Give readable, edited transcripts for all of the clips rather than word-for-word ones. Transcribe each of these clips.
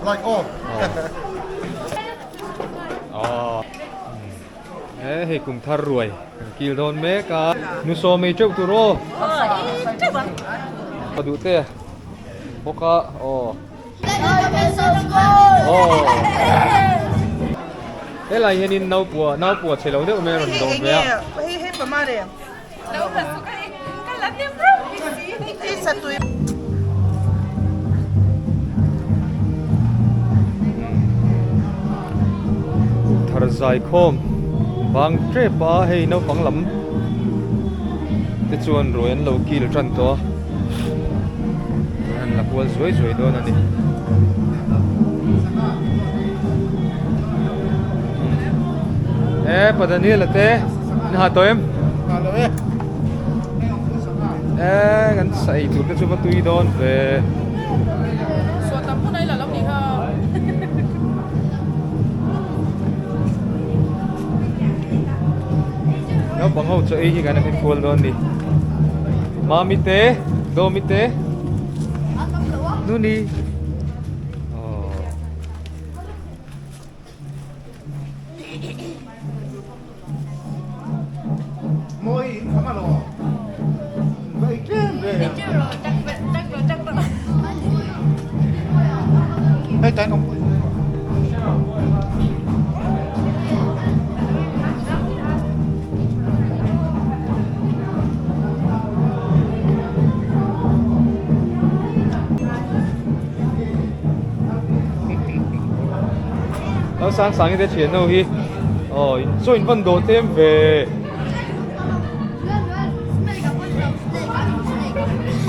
Like aw. Aw. E hei kum thar ruai kan kil dawn mek a. Nu sawm ei teuh tur aw. Ka duh te bawk a aw. Aw. Helai hianin naupua naupua chhe lo deuh mai a rawn dawm ve a. Hei hei pama re. Thar zai khawm bang tep a hei naupang lam te chuan ruai an lo kil tan tawh a an la kual zuai zuai dawn a ni. E pa Daniel a te in ha tawh em? Ha lo e. E kan sa ei tur te chu va tui dawn ve. Suah tam hun a ila lo ni kha. Naupang ho chaw ei hi kan en kual dawn ni. Mami te, Domi te. Nuni. Oh. Lo sang sang te thian ho hi aw in chaw in van dawh tlem ve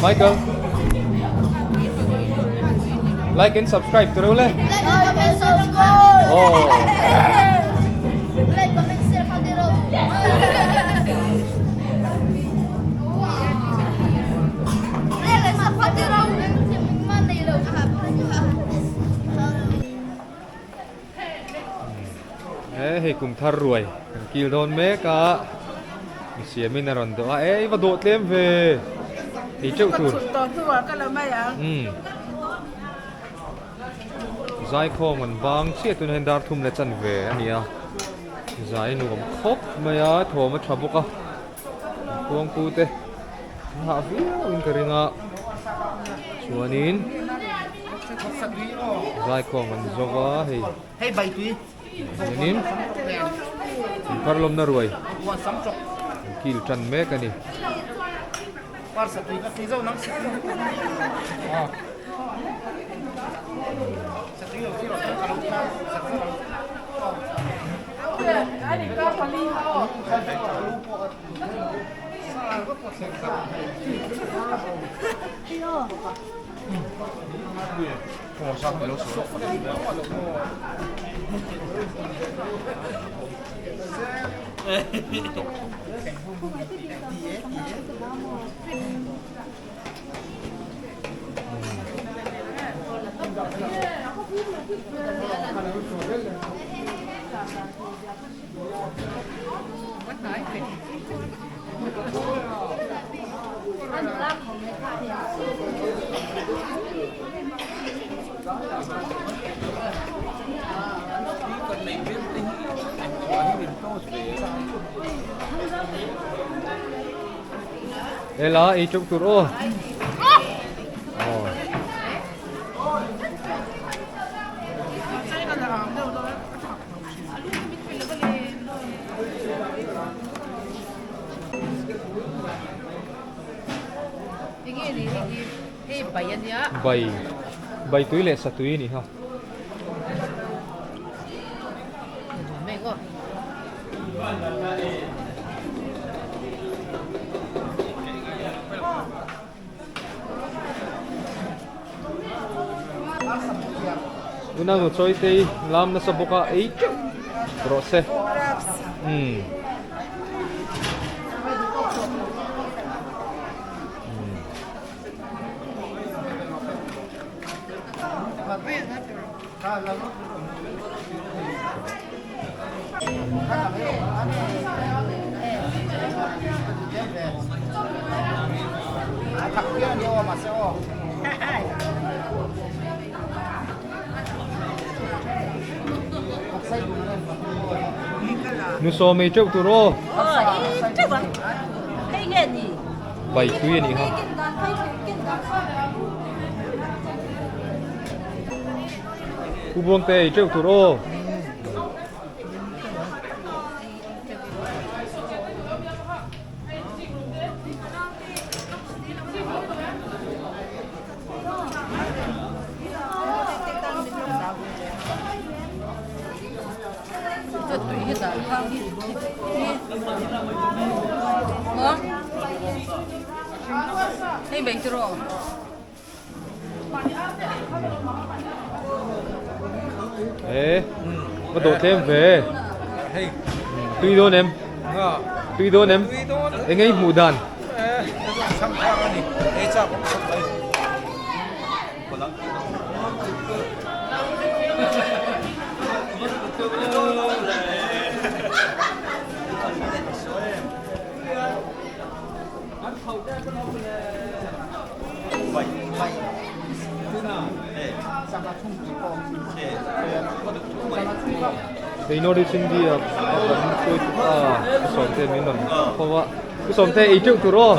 Michael like and subscribe tu le oh He hei kum thar ruai kan kil dawn mek a mi siamin a rawn dawh a e i va dawh tlem ve ei teuh tur zaikhawm an bang chiah tunah hian dar thum leh chanve a ni a zai nuam khawp mai a thawm a tha bawk a khuangpu te an hah viau in ka ring a chuanin zaikhawm an zo va hei hianin inphar lawmna ruai an kil tan mek a ni. Ela ei teuh tur aw. Bai bai tui leh sa tui a ni kha. Unau chawi te hi lam nasa bawk a ei teuh rawh se umm. Nu sawm ei teuh tur aw. Bai tui a nih kha. Pu Buangte ei teuh tur aw. Ê va dawh tlem ve tui dawn em tui dawn em eng nge i hmuh dan Hei North East India a kan hruaitu pa Pu Sawmte min rawn kho a Pu Sawmte ei teuh tur aw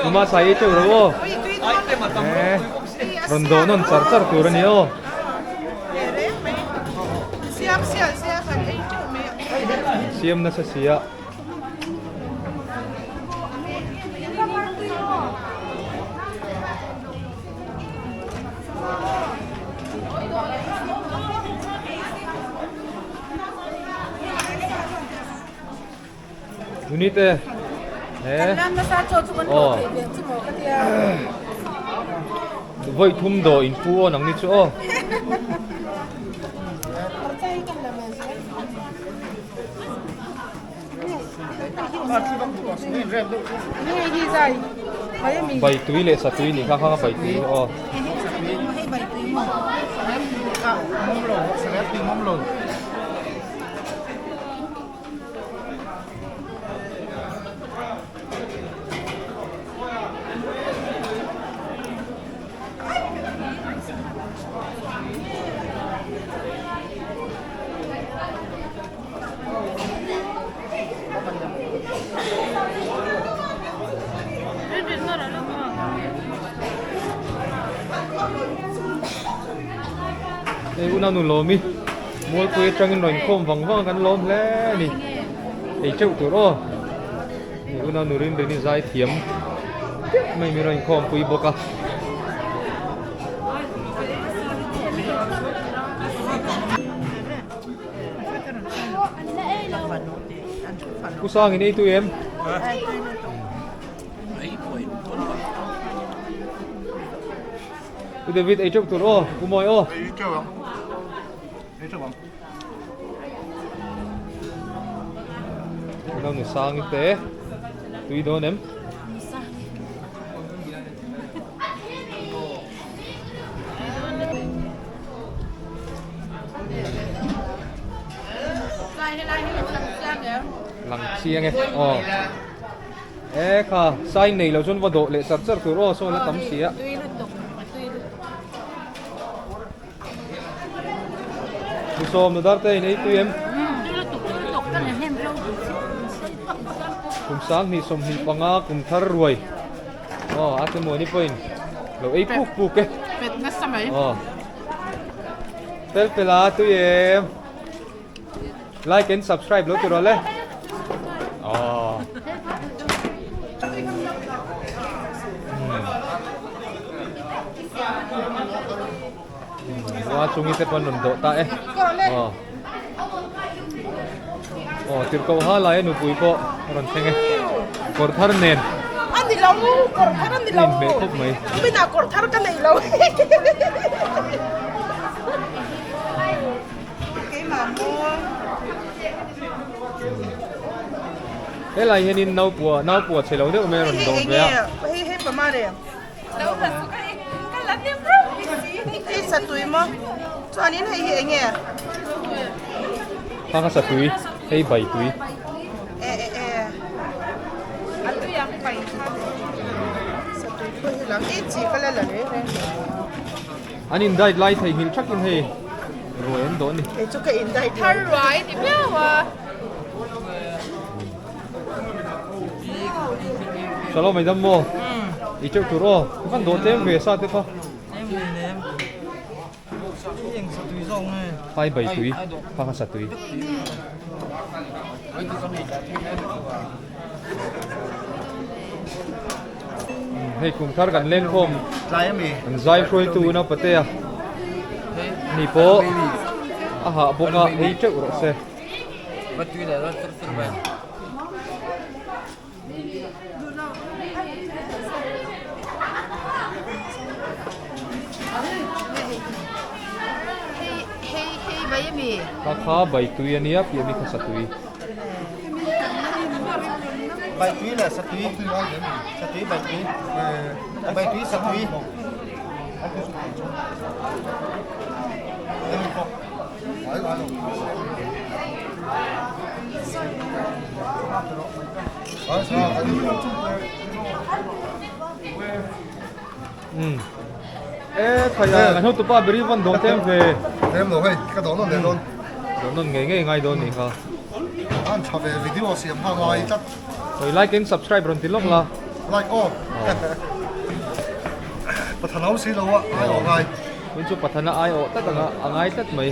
Numa sai ei teuh ro aw eh rawn dawh nawn char char tur a ni aw Siam nasa sia. Unit e he aw vawi thum dawh in pu aw nang ni chu aw. Bai tui leh satui nih kha kha bai tui aw. Hei unau nu lawmi Mualpui atangin rawn inkhawm vang vang a kan lawm hle a ni ei teuh tur aw hei unau nu rin rin i zai thiam teuh mai min rawn inkhawm pui bawk a. Pu Sangin ei tui em? Pu David ei teuh tur aw, Pu Mawi aw. Ei teuh ang. Ei teuh ang. Unau nu Sangi te tui dawn em? Lang chiang e aw e kha sai nei lo chuan va dawh leh char char tur aw sawn la tam si a. Sawm nu dar te in ei tui em? Kum 20 25 kum thar ruai. Aw a te muani pawhin lo ei puk puk e. Pet nasa mai. Aw. Fel fel a tui em. Like and subscribe lo tur le. Aw. Wa chungi te pawn rawn dawh ta e. Aw. Aw tirhkoh ha lai a nupui pawh a rawn thleng e. Kawr thar nen. A ni lo, kawr thar a ni lo. Inhmeh khawp mai. Minah kawr thar ka nei lo. Keimah maw. Helai hianin naupua naupua chhe lo deuh mai a rawn dawh ve a. Hei hei pamare. Hei satui maw? Chuanin hei hi eng nge? Kha kha satui, hei bai tui. E e e. A tui ang bai kha. Satui pawh hi lang e chi ka la la reng reng. An in diet lai thei nghilh thakin hei ruai an dawh a ni. Kei chu ka in diet. Thar ruai ni viau a. Shalom mai dam maw? I teuh tur aw. I van dawh tlem ve sa te kha. Phai bai tui, kha kha sa tui. Hei kum thar kan leng khawm an zai hruaitu na patea ni pawh a hah bawk a ei teuh rawh se. Kha kha bai tui a nia piah mi kha sa tui. Bai tui leh sa tui sa tui bai tui bai tui sa tui. E khaia kan hotupa beri van dawng tlem ve. Tlem lo hei ka dawng nawn leh dawn. Dawng nawn ngei ngei ngai dawn nih kha. An tha ve video siam hma ngai tlat. Hei like and subscribe rawn ti lawk la. Like aw. Pathana awm si lo a ai awh ngai. Tun chu pathana ai awh tlat anga a ngai tlat mai.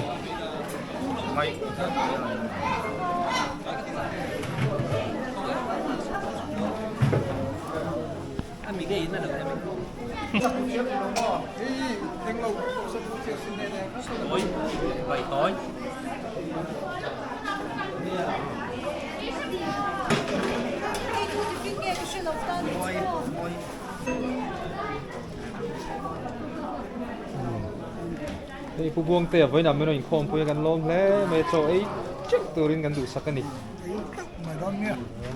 Hei Pu Buangtea vawiinah min rawn inkhawmpui a kan lawm hle mai a chaw ei teuh turin kan duhsak a ni.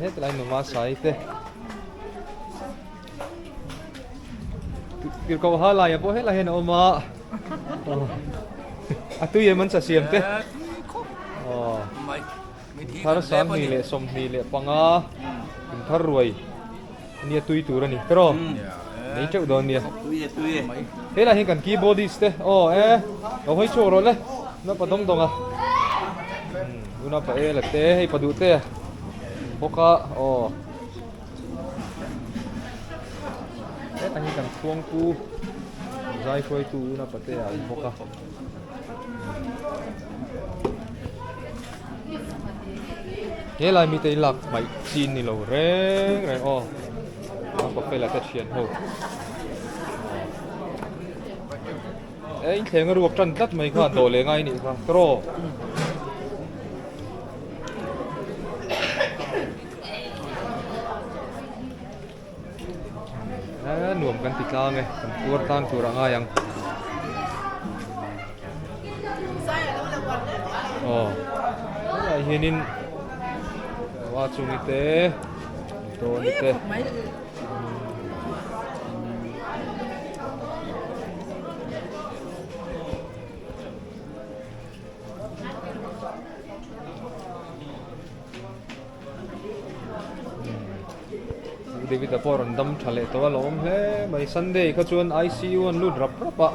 Hetlai numa sai te Tirhkoh ha laia pawh helai hian a awm a a tui em an sa siam te thar 25 leh 25 in thar ruai nia tui tur a ni tiraw nei teuh dawn nia helai hian kan keyboardist te aw e lo hawi chhuak rawh le napa dawng dawng a unapa e la te hei pa duh te bawk a aw. Hetah hi kan khuangpu zai hruaitu Una Patea a awm bawk a. He lai mite hi lak hmaih chin ni lo reng reng aw. A pafela te thian ho. E inthleng a ruak tan tlat mai kha dawh leh ngai nih kha tiraw. Nuam kan ti tlang e, kan puar tlang tur a ngai ang. Aw, helaiah hianin wa chungi te, tawni te. David a pawh rawn dam tha leh tawh a lo awm hle mai Sunday kha chuan I_C_U an lut rap rap a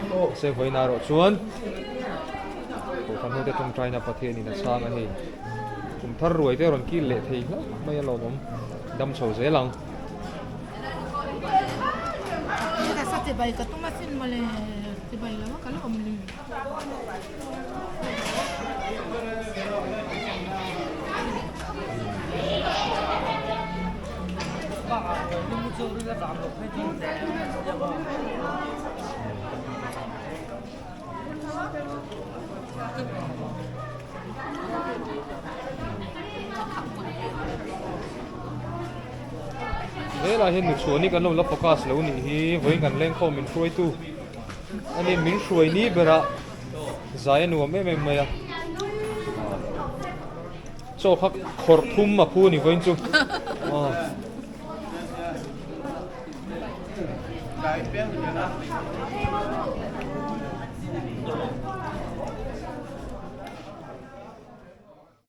mahse vawiin erawh chuan kohhran ho te tawngtaina Pathianin a chhang a hei kum thar ruai te a rawn kil leh thei hlauh mai a lawmawm dam chho zel ang. Helai hian nuchhuahni kan lo la focus lo nih hi vawiin kan lengkhawm min hruaitu. Ani min hruai ni berah zai a nuam em em mai a chaw kha khawrh thum a phu a ni vawiin chu aw.